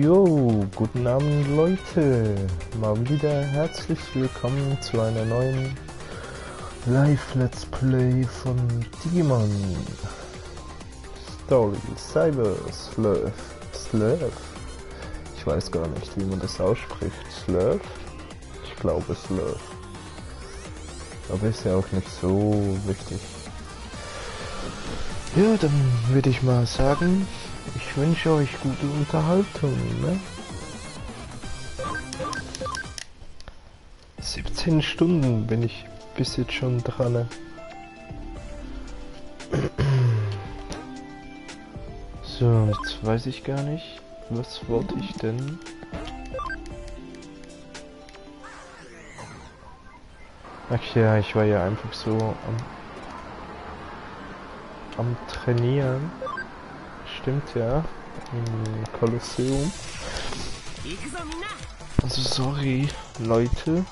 Jo, guten Abend Leute, mal wieder herzlich willkommen zu einer neuen Live-Let's Play von Digimon Story Cyber Slurf. Ich weiß gar nicht, wie man das ausspricht. Slurf? Ich glaube Slurf. Aber ist ja auch nicht so wichtig. Ja, dann würde ich mal sagen, ich wünsche euch gute Unterhaltung, ne? 17 Stunden bin ich bis jetzt schon dran. Ne? So, jetzt weiß ich gar nicht, was wollte ich denn? Ach ja, ich war ja einfach so am Trainieren. Stimmt ja, im Kolosseum. Also sorry, Leute.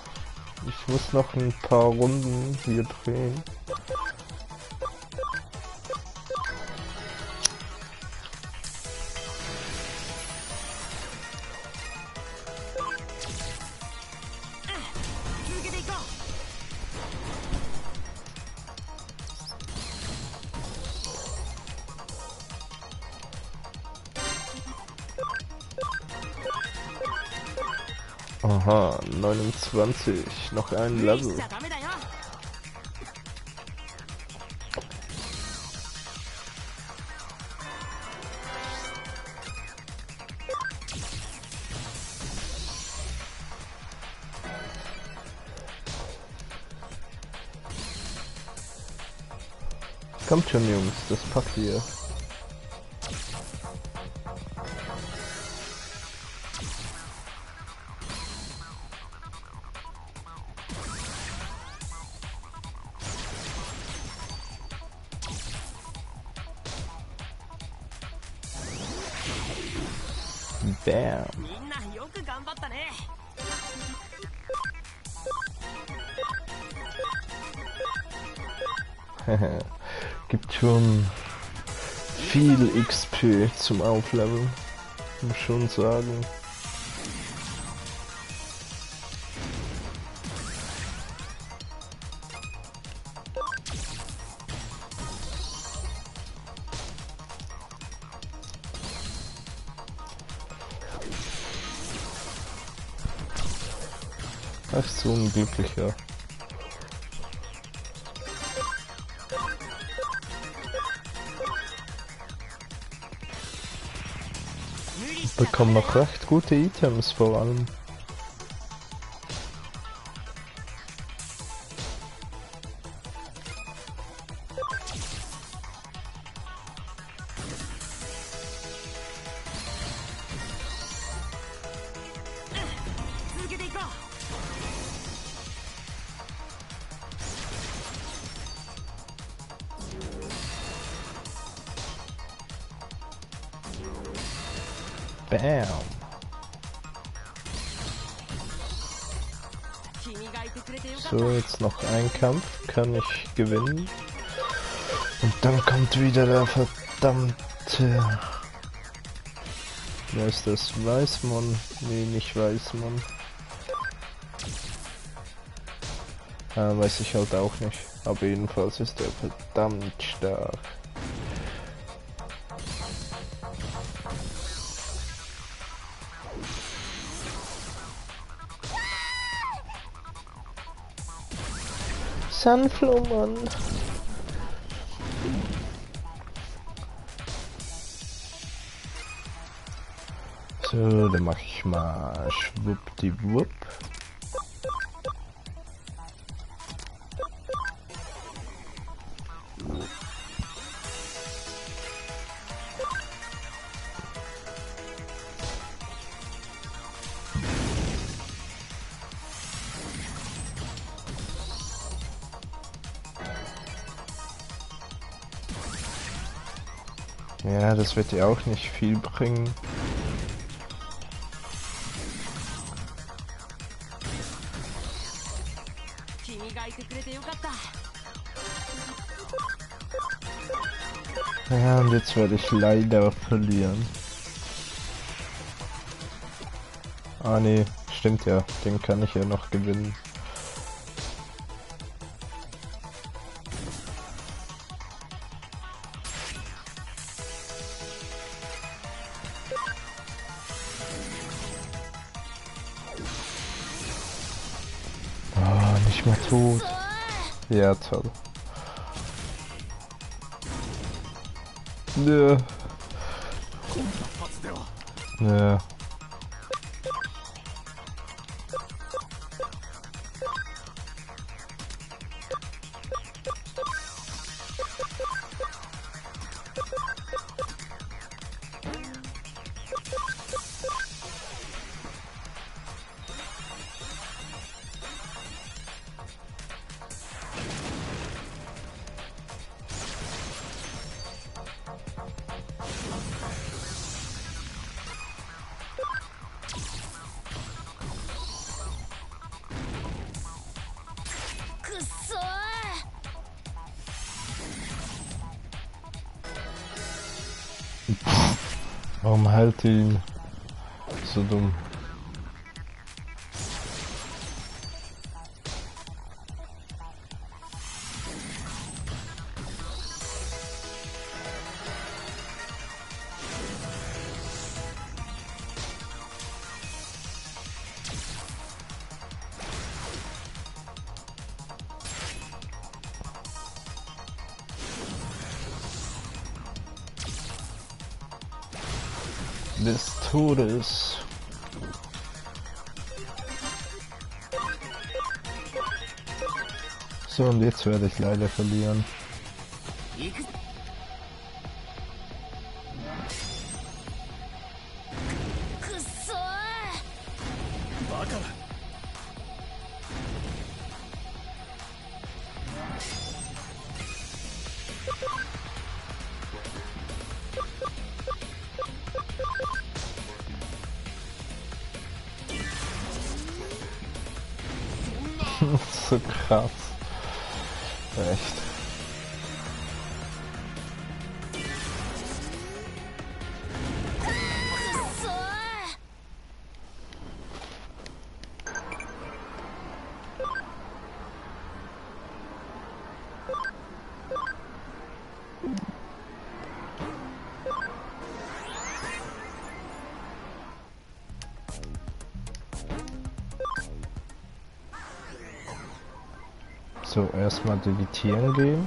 Ich muss noch ein paar Runden hier drehen. Aha, 29, noch ein Level. Kommt schon Jungs, das packt ihr. Bam. Gibt schon viel XP zum Aufleveln, muss schon sagen. Ach, so ein Glücklicher. Bekommen noch recht gute Items vor allem. Bam. So, jetzt noch ein Kampf, kann ich gewinnen. Und dann kommt wieder der verdammte... Wer ist das? Weißmon? Nee, nicht Weißmon. Weiß ich halt auch nicht. Aber jedenfalls ist er verdammt stark. Sunflow-Mann. So, dann mach ich mal schwuppdiwupp. Ja, das wird ja auch nicht viel bringen. Ja, und jetzt werde ich leider verlieren. Ah nee, stimmt ja, den kann ich ja noch gewinnen. Ah, nicht mehr tot. Ja, toll. Nö. Nö. Warum hält ihn so dumm? Des Todes. So, und jetzt werde ich leider verlieren. So krass. Echt. So, erstmal digitieren gehen.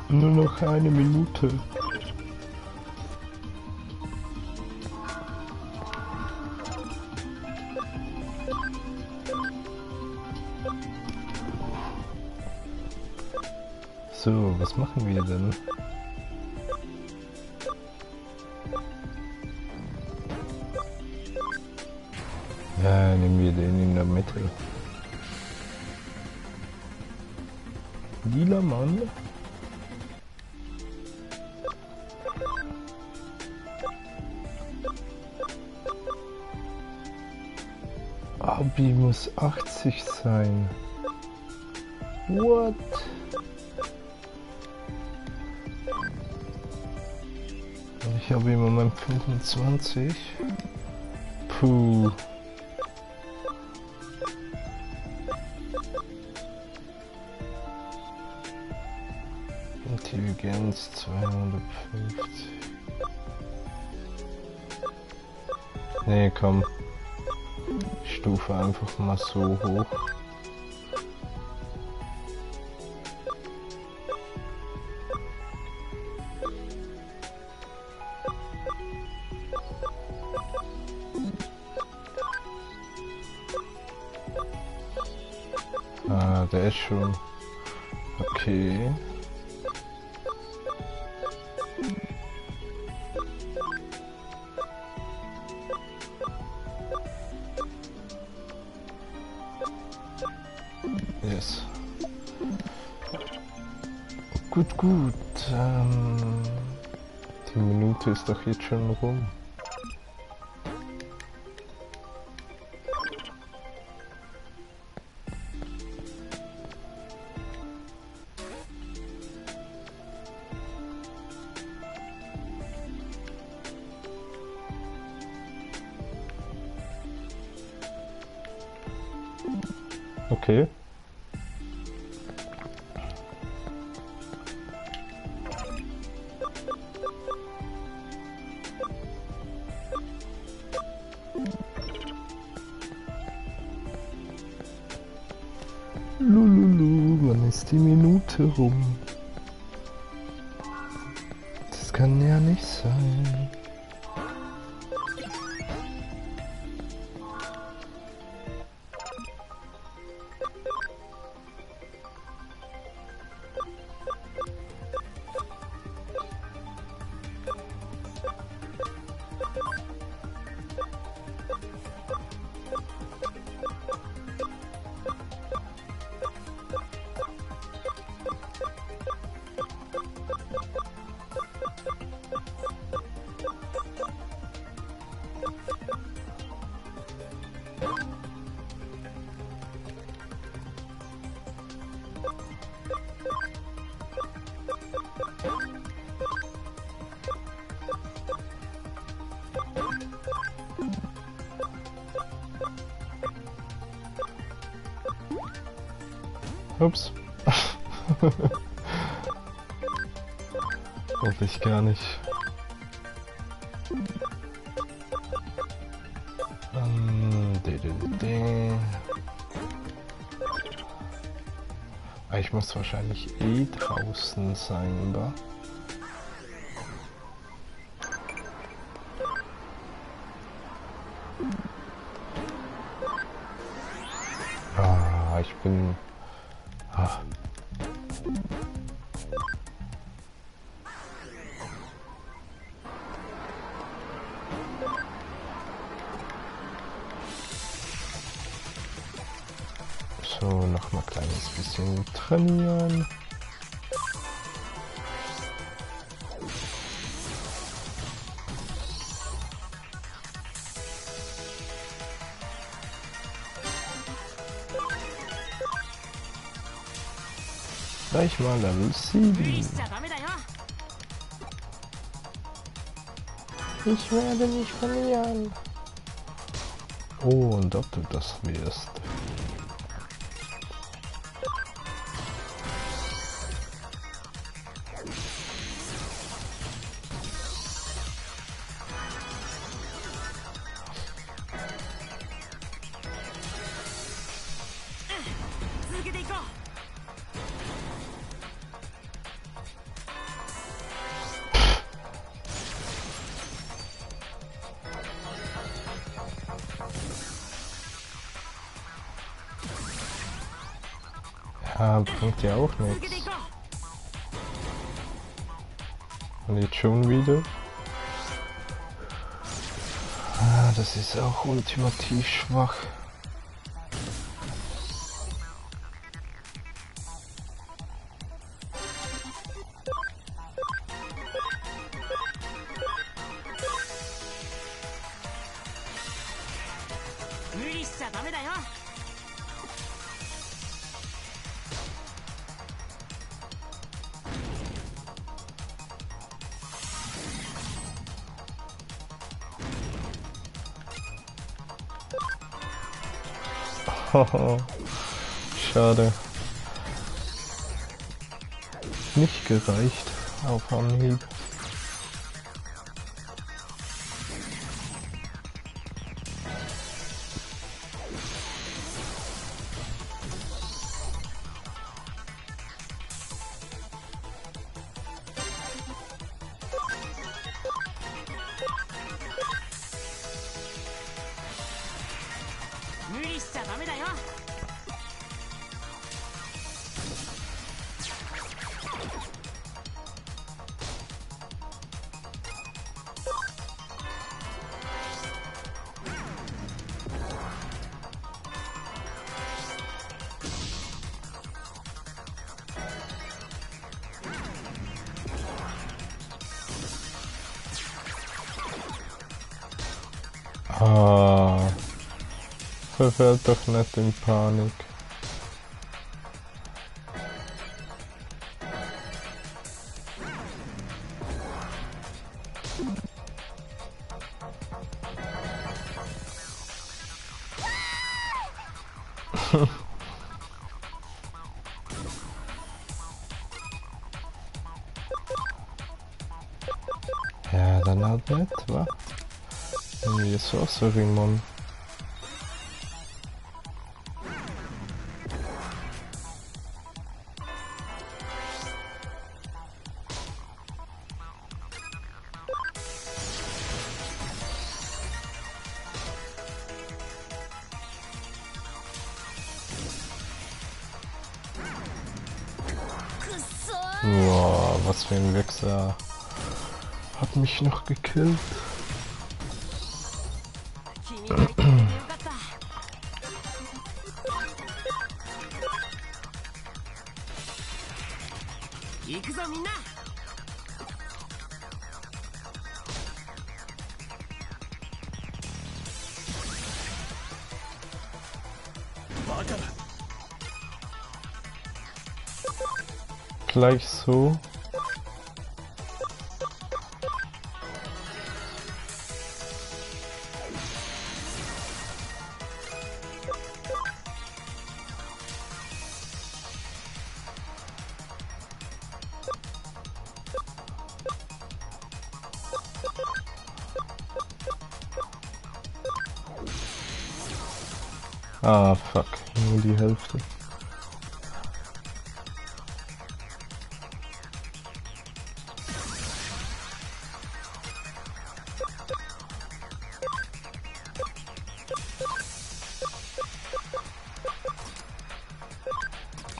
Nur noch eine Minute. So, was machen wir denn? Ja, nehmen wir den in der Mitte. Lila Mann. Abi muss 80 sein. What? Ich habe im Moment 25. Puh. Intelligenz 250. Nee, komm. Ich stufe einfach mal so hoch. Ah, der ist schon. Okay. Yes. Gut, gut. Die Minute ist doch jetzt schon rum. Okay. Lululu, wann ist die Minute rum? Das kann ja nicht sein. Ups. Wollte ich gar nicht. Ich muss wahrscheinlich eh draußen sein, oder? Ah, ich bin... Ah. So, noch mal ein kleines bisschen trainieren. Gleich mal Level 7. Ich werde nicht verlieren. Oh, und ob du das wirst. bringt ja auch nichts. Und jetzt schon wieder. Das ist auch ultimativ schwach. Schade. Nicht gereicht auf Anhieb. Verfällt doch nicht in Panik. Ja, dann halt nicht, wa? Irgendwie Sorcery, Mann. Wow, was für ein Wichser. Hat mich noch gekillt. Gleich so. Ah, fuck. Nur die Hälfte.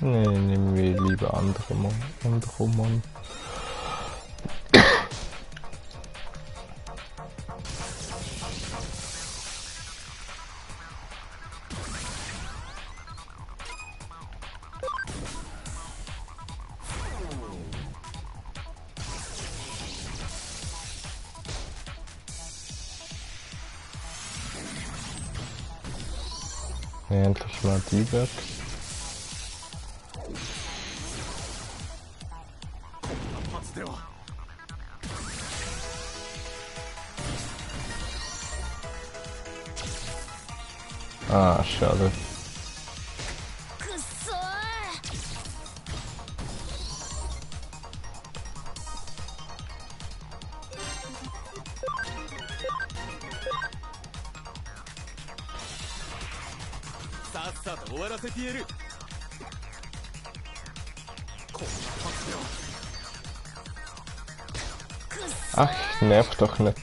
Nee, nehmen wir lieber andere Mann. Nee, endlich mal die weg. Ah, schade. Ach, nervt doch nicht.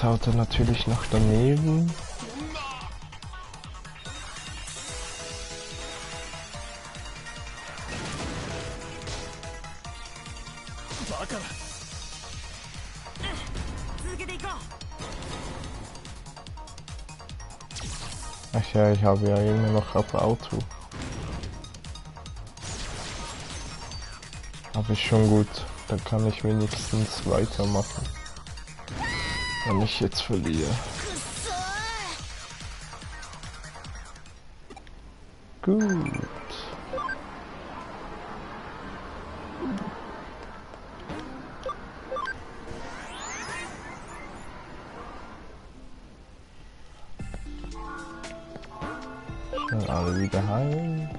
haut er natürlich noch daneben. Ach ja, ich habe ja immer noch auf Auto. Aber ist schon gut, dann kann ich wenigstens weitermachen, wenn ich jetzt verliere. Gut. Schnell alle wieder heilen.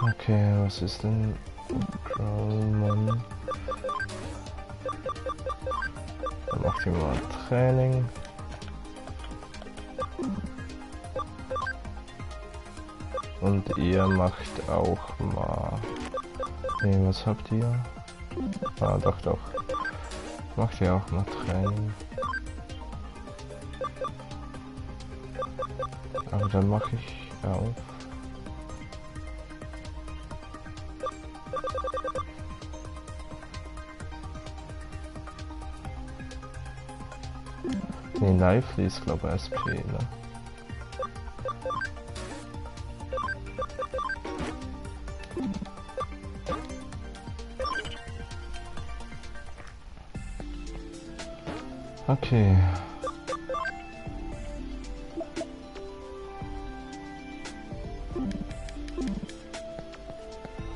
Okay, was ist denn Growlman? Dann macht ihr mal Training. Und ihr macht auch mal... Nee, was habt ihr? Ah, doch. Macht ihr auch mal Training. Aber dann mache ich auch. Nee, Lively ist glaube ich SP, ne? Okay.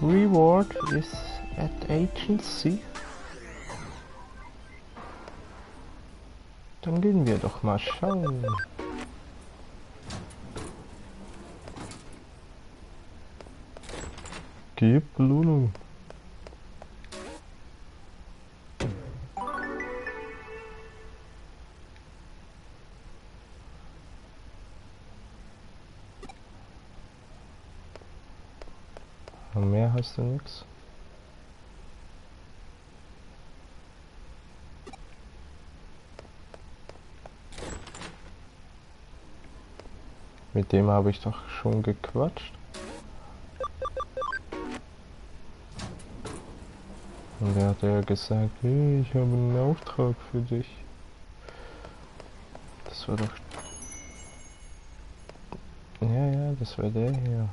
Reward is at agency. Dann gehen wir doch mal schauen. Gib Lulu. Mehr hast du nix? Mit dem habe ich doch schon gequatscht. Und er hat ja gesagt, hey, ich habe einen Auftrag für dich. Das war doch... Ja, das war der hier.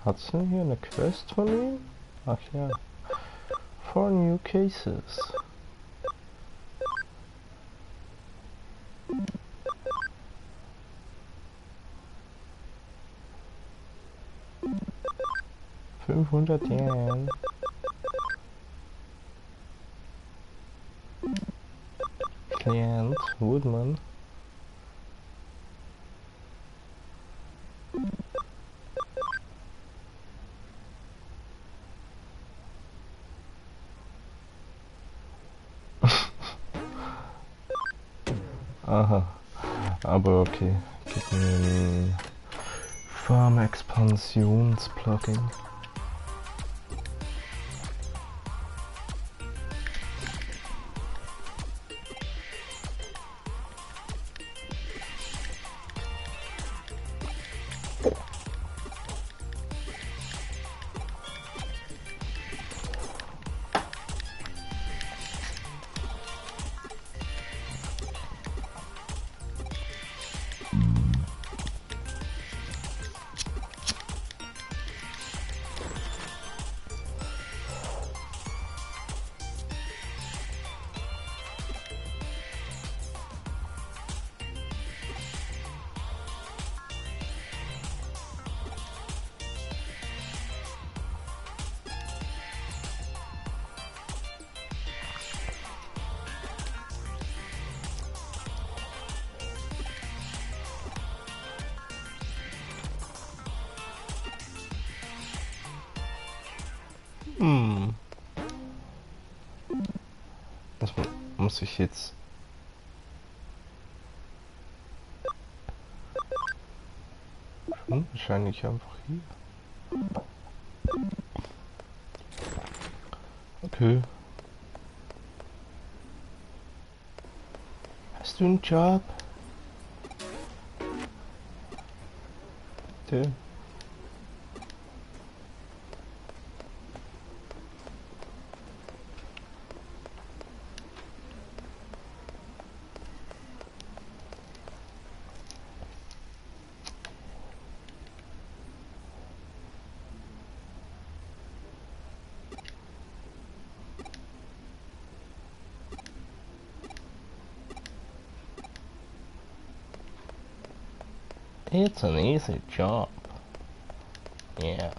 Hat's denn hier eine Quest von ihm? Ach ja. 4 new cases. $500. Client Woodman. Aha, aber okay. Gib mir ein Farm-Expansions-Plugin. Was muss ich jetzt? Wahrscheinlich einfach hier. Okay. Hast du einen Job? Bitte? It's an easy job. Yeah,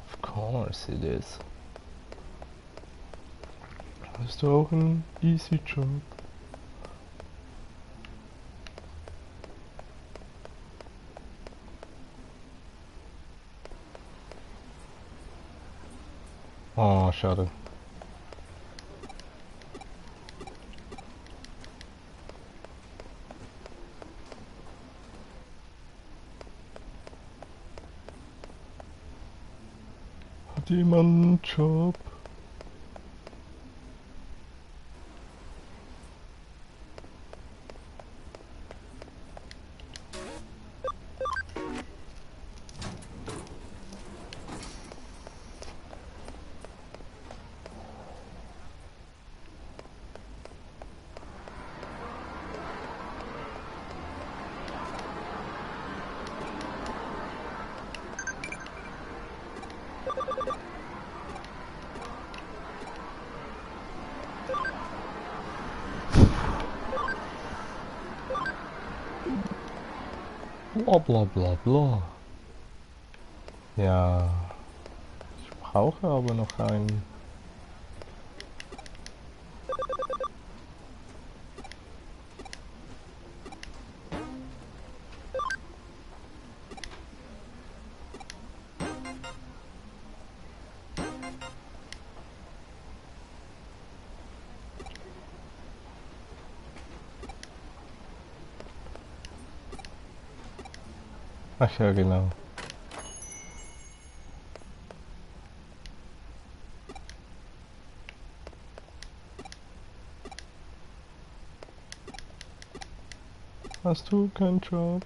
of course it is. Hast du auch einen easy Job? Oh, schade. Hat jemand einen Job? Bla bla bla bla. Ja, ich brauche aber noch einen. Ach ja, genau. Hast du keinen Job?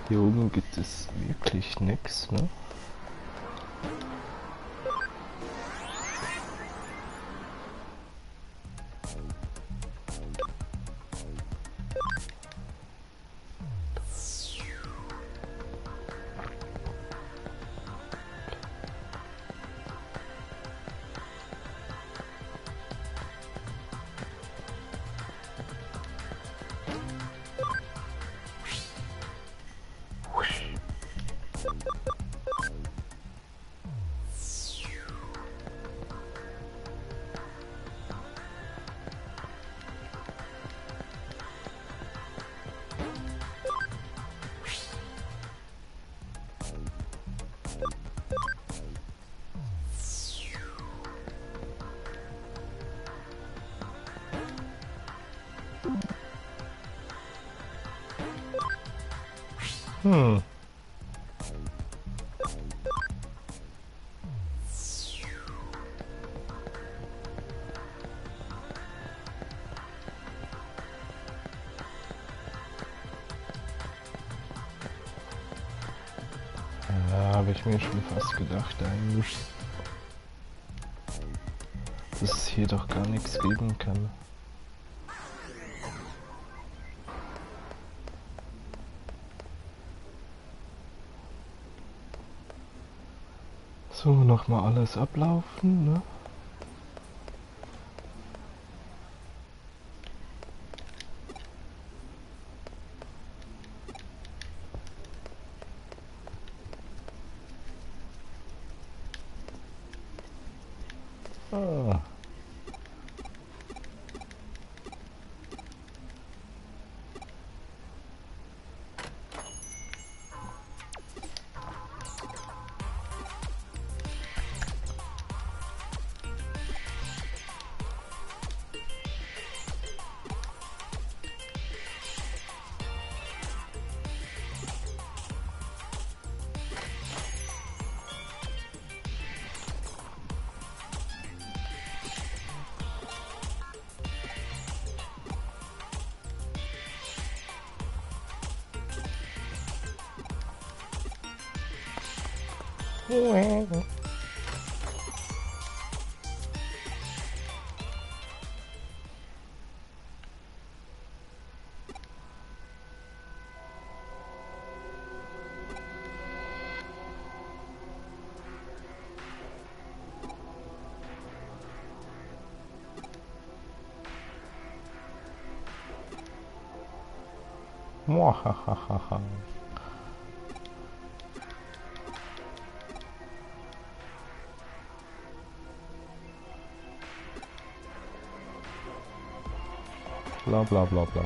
Hier oben gibt es wirklich nichts, ne? Hm. Ja, habe ich mir schon fast gedacht eigentlich, dass es hier doch gar nichts geben kann. So, nochmal alles ablaufen, ne? Ah. Mwahahaha. Bla bla bla bla.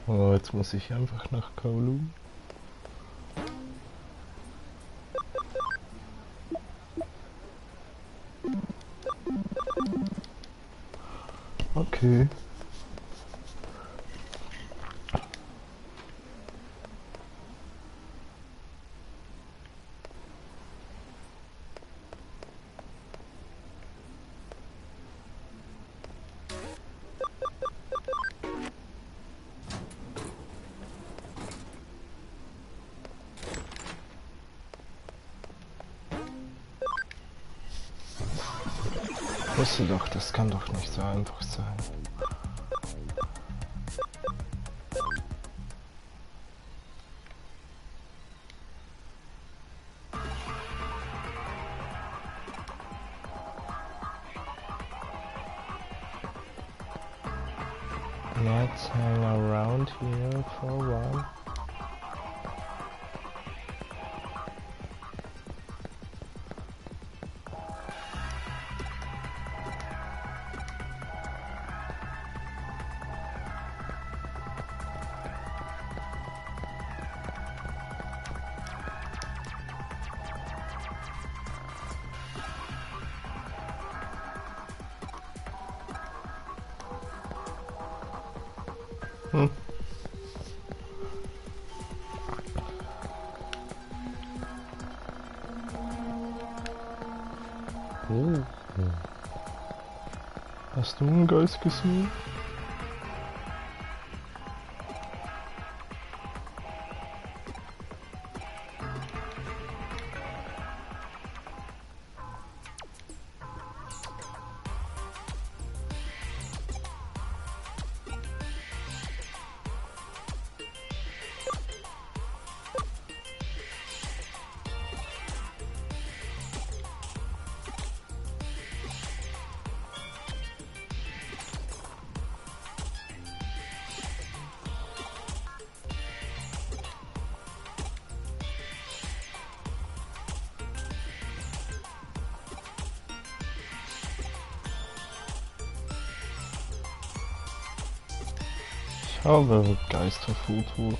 Oh, jetzt muss ich einfach nach Kowloon. Okay. Ich wusste doch, das kann doch nicht so einfach sein. Let's hang around here for a while. Hm. Oh. Hast du einen Geist gesehen? Ich habe Geisterfoto.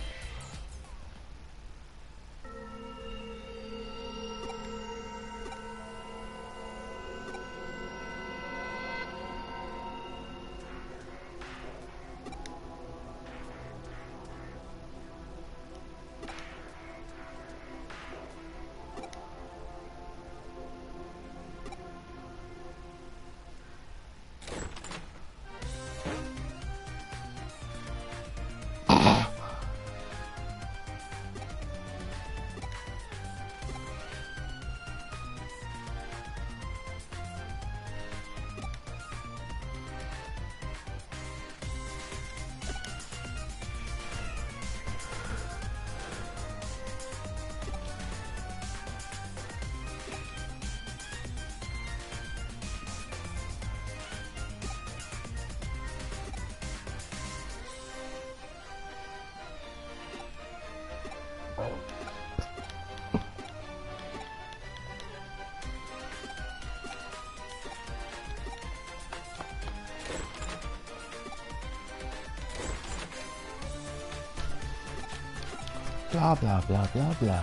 Bla bla bla bla bla.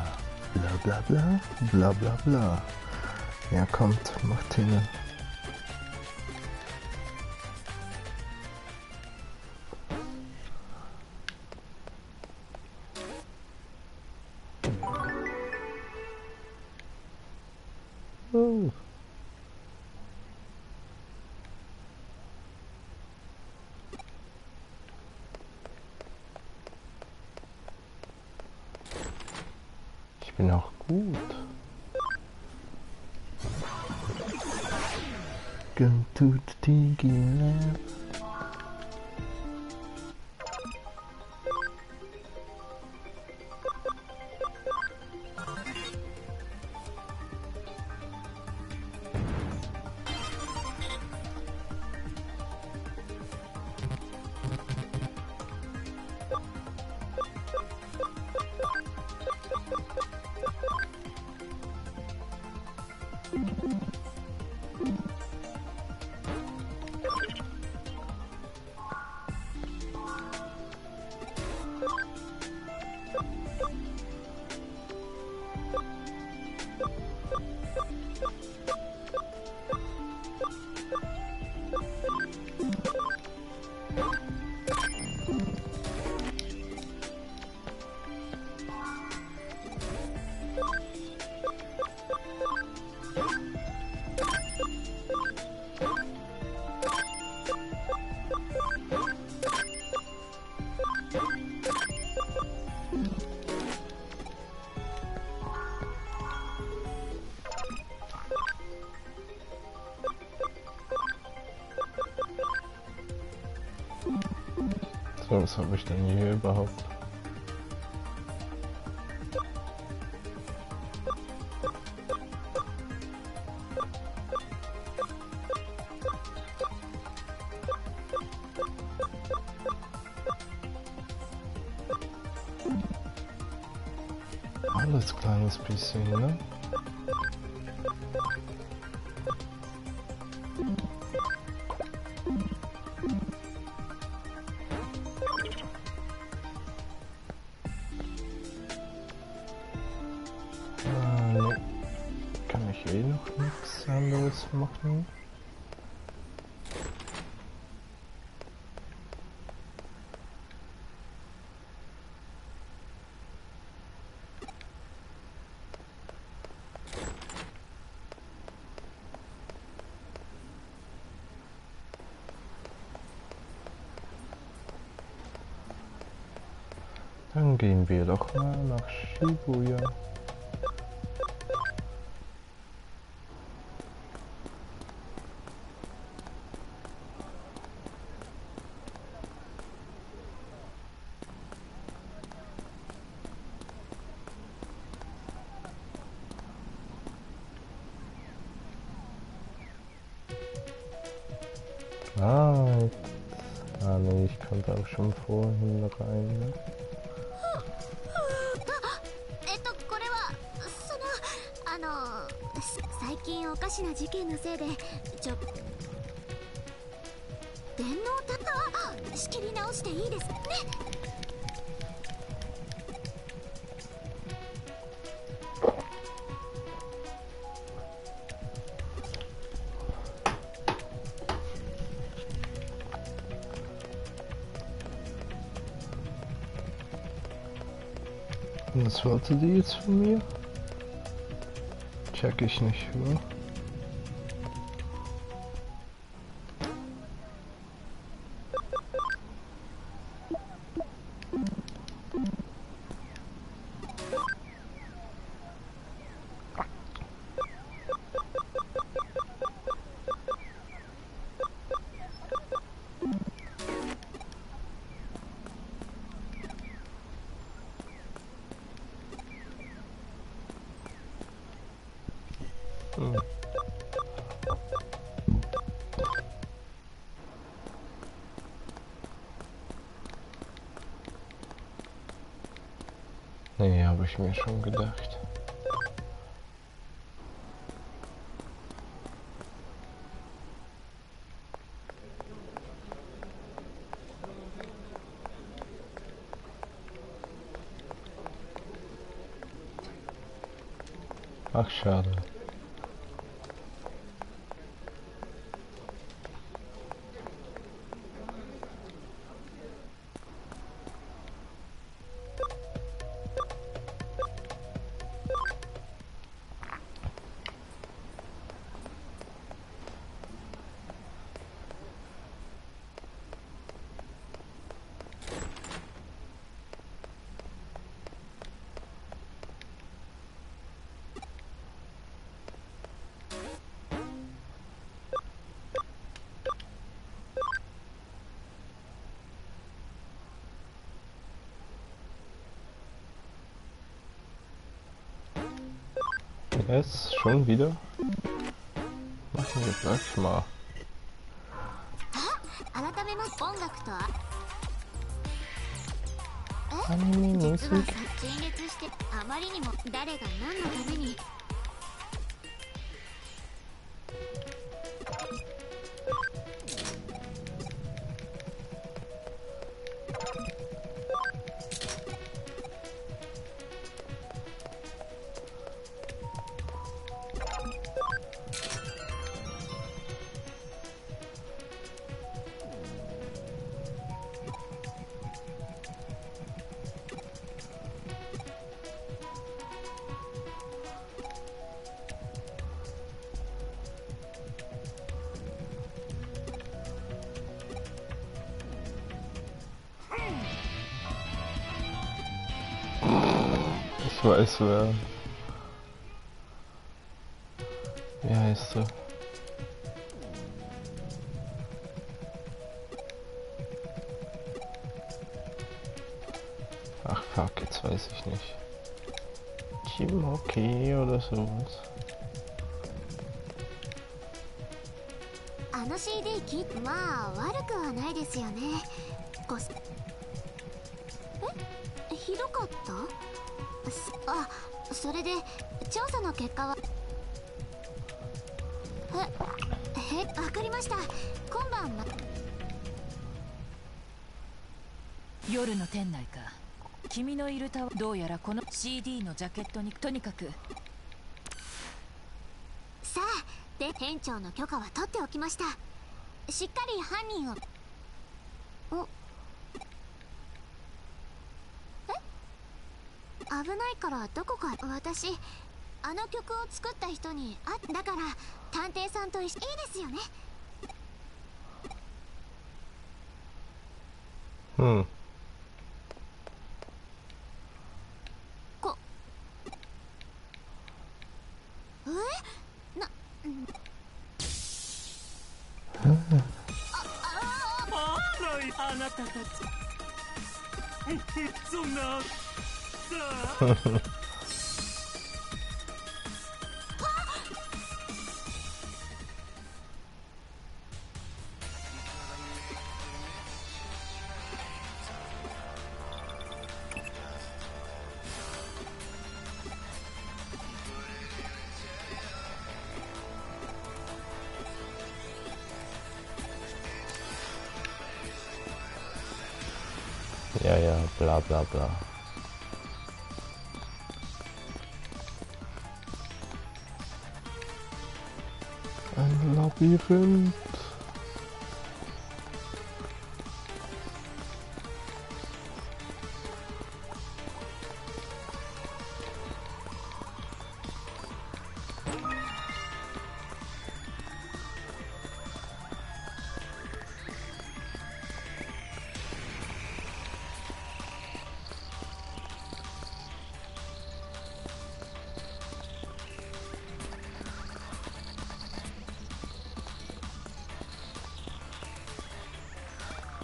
Bla bla bla, bla bla bla. Ja, kommt, macht hin. Oh. Ich bin auch gut. Go to the Tiki Lab. So, was habe ich denn hier überhaupt? Alles kleines bisschen, ne? Ne, kann ich eh noch nichts anderes machen. Dann gehen wir doch mal nach Shibuya. Nee, ich konnte auch schon vorhin rein. Ne? 最近おかしな事件のせいで電脳仕切り直していいですね。Was wollte die jetzt von mir? Check ich nicht, oder? Nee, habe ich mir schon gedacht. Ach, schade. Jetzt schon wieder? Machen wir gleich mal. 改めます音楽とはアニメミュージ実はック。陳列してあまりにも誰が何のためにIch weiß wer. Wie heißt er? Ach fuck, jetzt weiß ich nicht. Jimoki oder sowas. あの CD 聞いてまあ悪くはないですよねひどかったそれで調査の結果はわかりました今晩夜の店内か。君のいるタワー、どうやらこの CD のジャケットにとにかくさあで店長の許可は取っておきましたしっかり犯人を危ないからどこか私あの曲を作った人にだから探偵さんといいですよねHm. あなたたちそんなJa, ja, bla bla bla. Ein Labyrinth.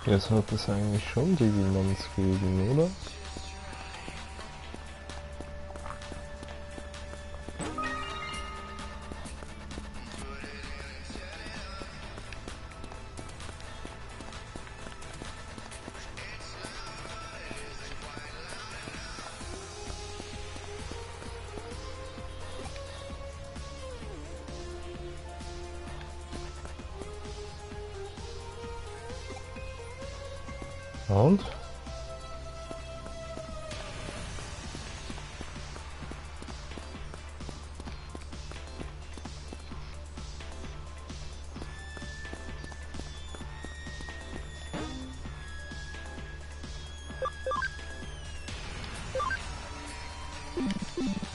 Jetzt hat es eigentlich schon die Diamonds geben, oder? Und?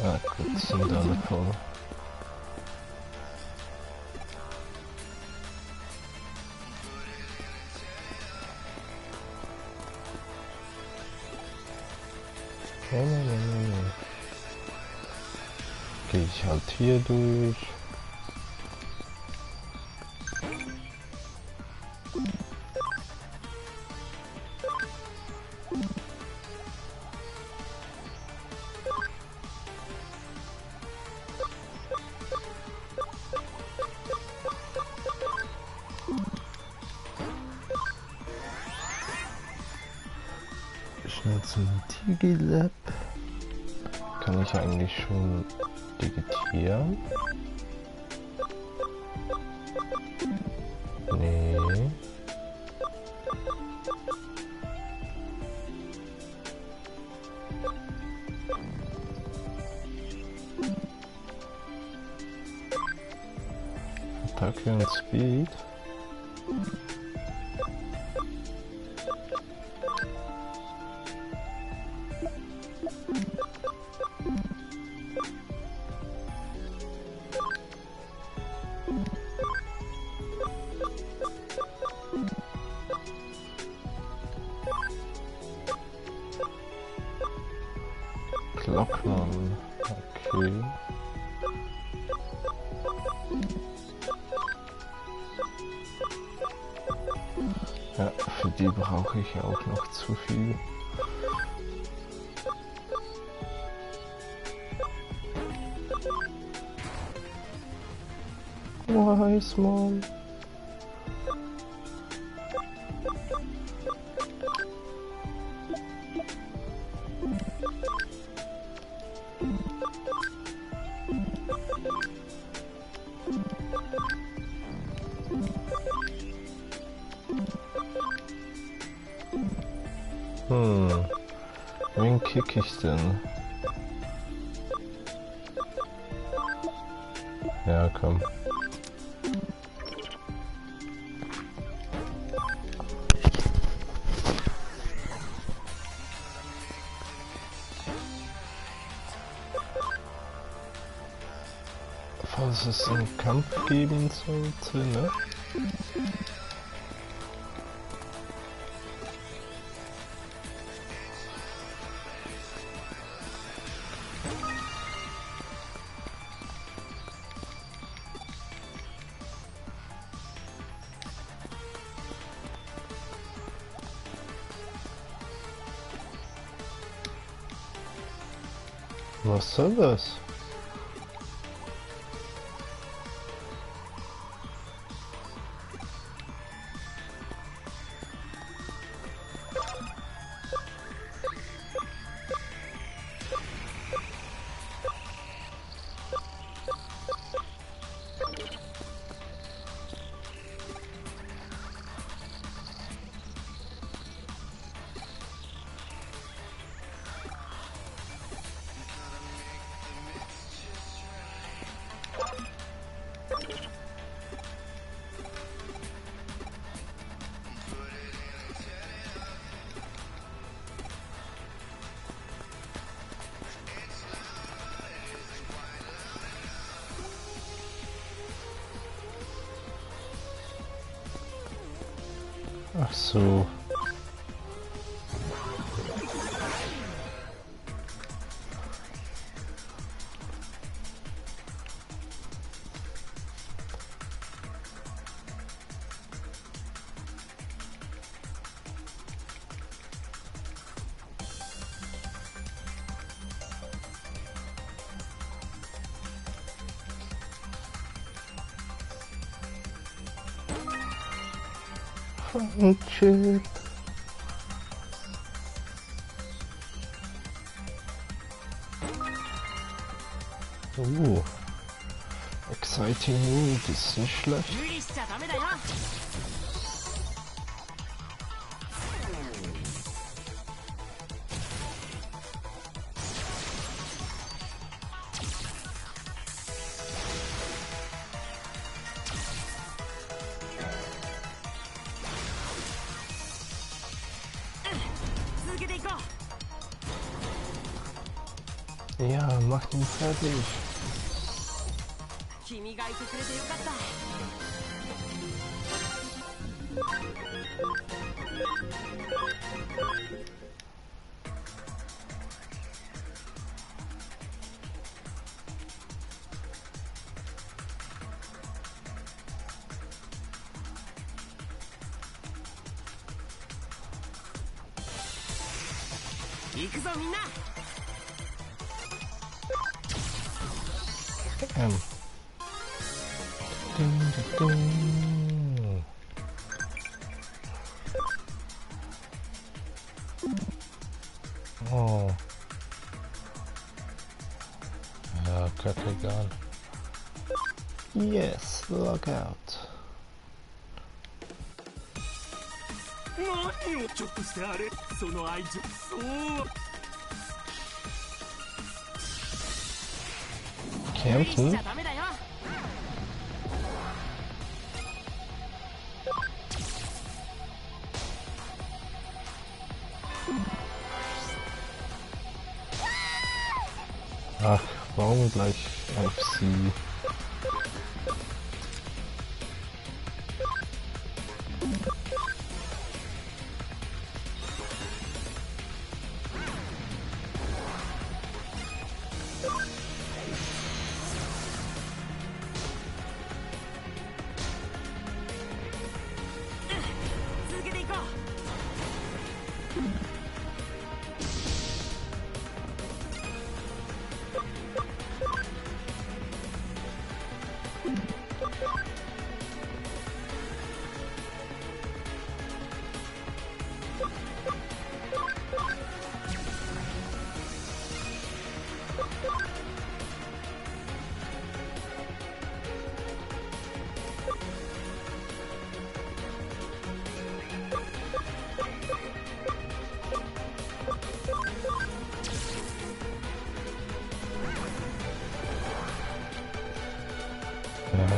Ah gut, sind alle voll. Gehe ich halt hier durch. Schnell zum Digilab. Kann ich eigentlich schon digitieren? Nee. Attacke und Speed. Glockmann. Okay. Ja, für die brauche ich auch noch zu viel. Weismann. Wen kick ich denn? Ja, komm. Falls es einen Kampf geben sollte, ne? Was soll das? Ach so. Chip. Exciting Mood ist nicht schlecht. Ja, mach ihn fertig. 君がいてくれてよかった。行くぞみんな。Oh. Cut the gun. Yes, look out. 何をちょっとしてあれ、その愛情、そう。Kämpfen? Ach, warum gleich auf sie?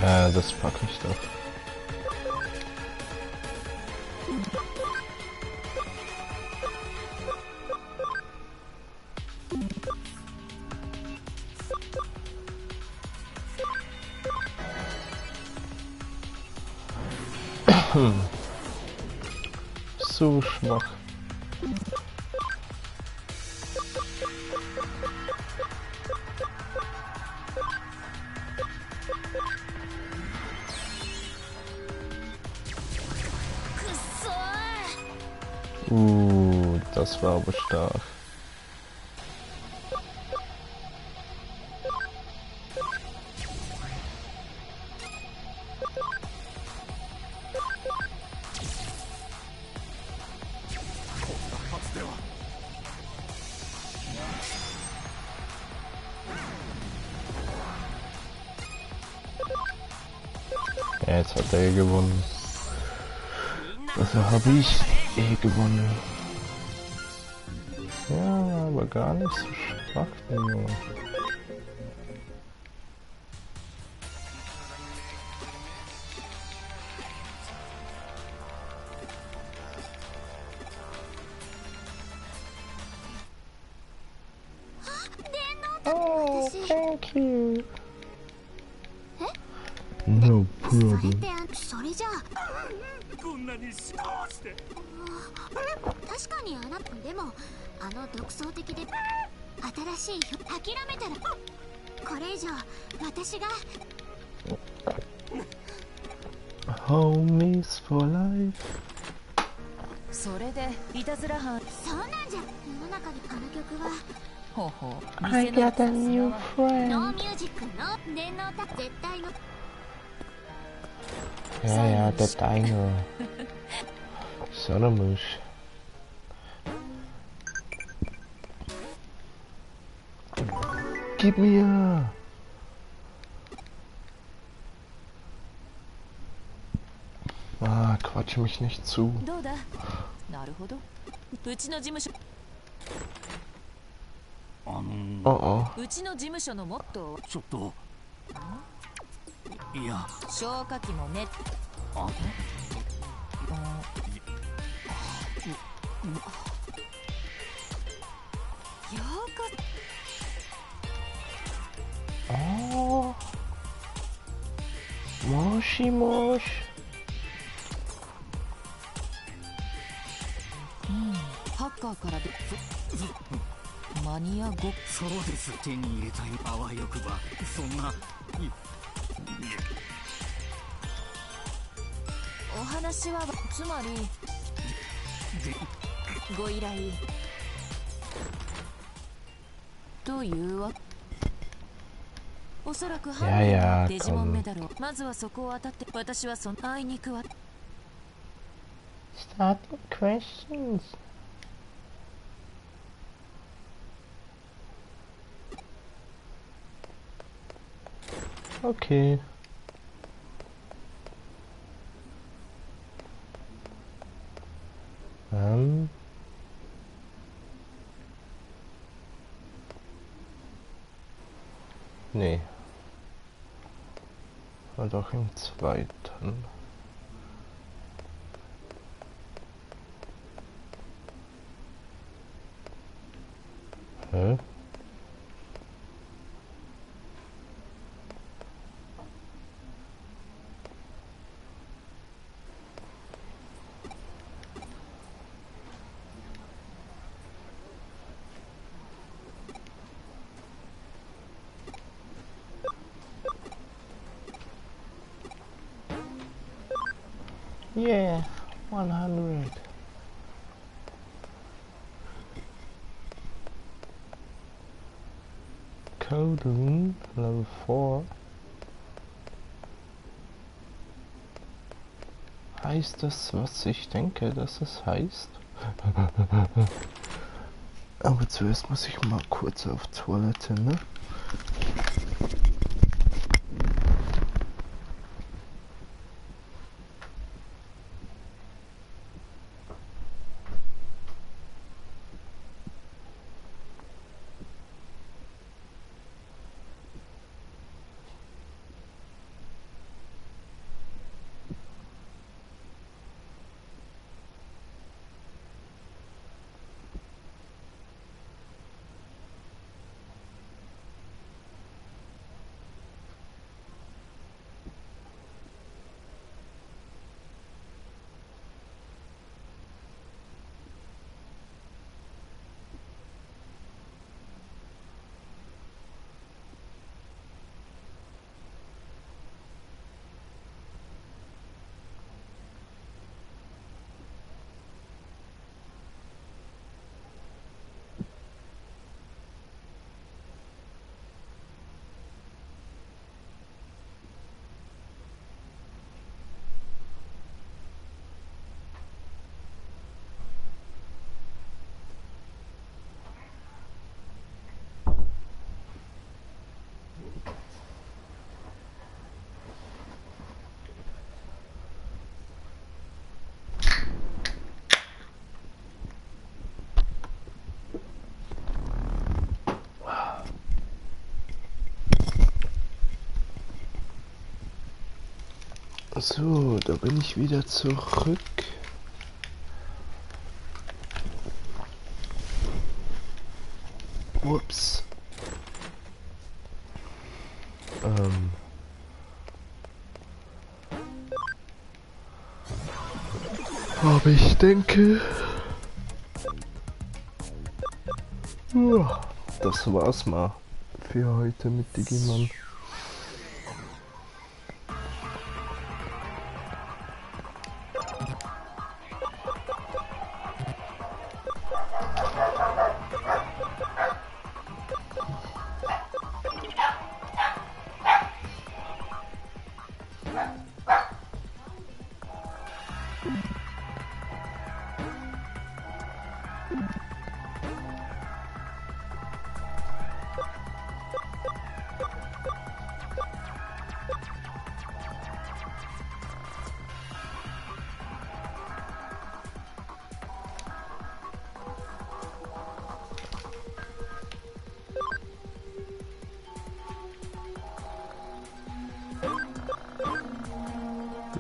Ja, das pack ich doch. So schwach. Das war aber stark. Ja, jetzt hat er gewonnen. Also habe ich gewonnen. Ja, aber gar nicht so schwach, Junge. Oh, thank you. No problem. それじゃあこんなにして確かにあなたでもあの独創的で新しい諦めたらこれ以上私が Homies for life. それでいたずら犯。そうなんじゃ。世の中にあの曲はほうほう。 I got a new ノー friend. ミュージックの電脳た絶対の Ja, ja, der Dino. Sondermisch. Gib mir! Ah, quatsch mich nicht zu. どうだ。なるほど。うちの事務所。Oh oh. うちの事務所のモットー。ちょっと。いや。消火器もね。あ。ようこ Moshi. ハッカーからでマニア5。そうです。手に入れたいあわよくばそんなお話はつまりご依頼というわ。おそらくハンデのデジモンメダルをまずはそこを当たって、私はそのあいにくわ。 Starting questions. Okay. Nee. War doch im zweiten. Hä? Yeah, 100. Kowloon, level 4. Heißt das, was ich denke, dass es heißt? Aber zuerst muss ich mal kurz auf Toilette, ne? So, da bin ich wieder zurück. Ups. Aber ich denke, das war's mal für heute mit Digimon.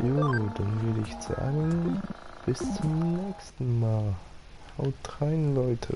Jo, dann würde ich sagen, bis zum nächsten Mal. Haut rein, Leute.